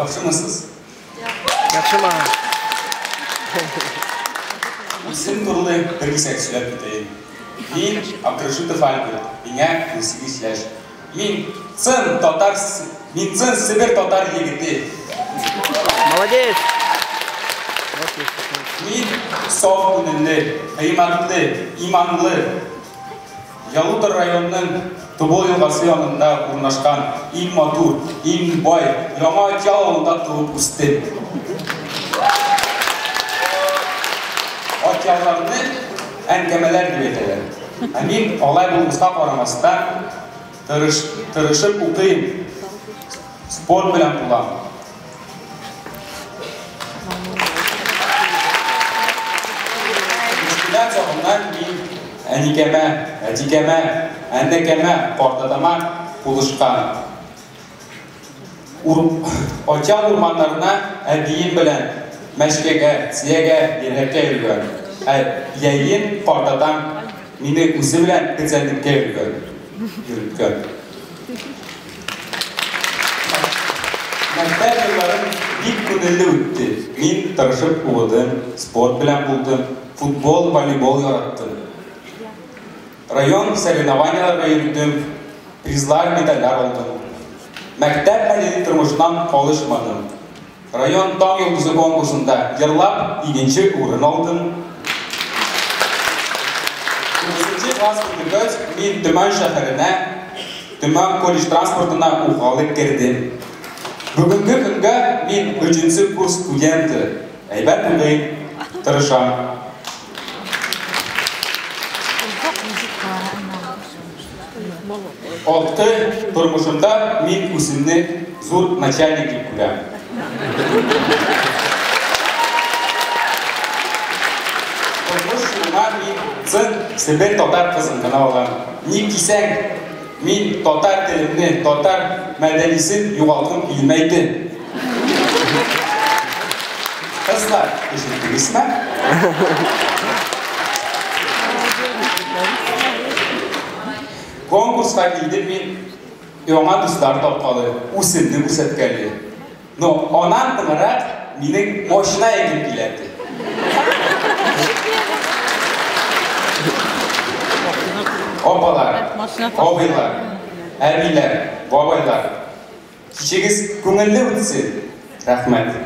Яхшымысыз? Яхшымы? Үзем турында бер кисәк сөйләп китәем. Мин Абдрашитов Альберт, миңа 18 яшь. Мин чын татар, мин чын Себер татар егете. Молодец! Мин саф күңелле, кыйммәтле, иманлы. Ялутор районының Тубыл елгасы янында урнашкан иң матур, иң бай Яңа Атьял авылында туып үстем. Атьялларны әңгәмәләр дип әйтәләр. Ә мин алай булмаска карамастан тырыш, тырышып укыйм, спорт белән булам. Кечкенә чагымнан мин әникәмә, әтикәмә, әннәкәмә, картатама булышкан. Ур, Атьял урманнарына әбием белән мәчкәгә, циягә, йәнәккә йөргән. Ә йәен картатам мине үзе белән печәнлеккә йөргән, йөрткән. Мәктәп елларым бик күңелле үтте. Мин тырышып укыдым, спорт белән булдым, футбол, волейбол яраттым. Район соревнованияләргә йөрдем, призлар, медальләр алдым. Мәктәп мәдәни тормышыннан калышмадым. Район Таң йолдызы конкурсында йырлап, икенче урын алдым. 9 класс бетергәч, мин Төмән шәһәренә, Төмән колледж транспортына укыгалы кердем. Бүгенге көнгә мин 3 курс студенты. Әйбәт укыйм, тырышам. Алты тормышымда мин үземне зур начальник дип күрәм. Тормыш юлыма мин чын Себер татар кызын гына алам. Ник дисәң, мин татар телемне, татар мәдәнисен югалткым килмәйде. Кызлар, ишеттегезме? Конкурска килдем мин яңа дуслар тапкалы, үземне күрсәткәле. Но аннан тыңрак минем машина егем киләде. Апалар, абыйлар, әбиләр, бабайлар. Кичегез күңелле үтсен. Рәхмәт.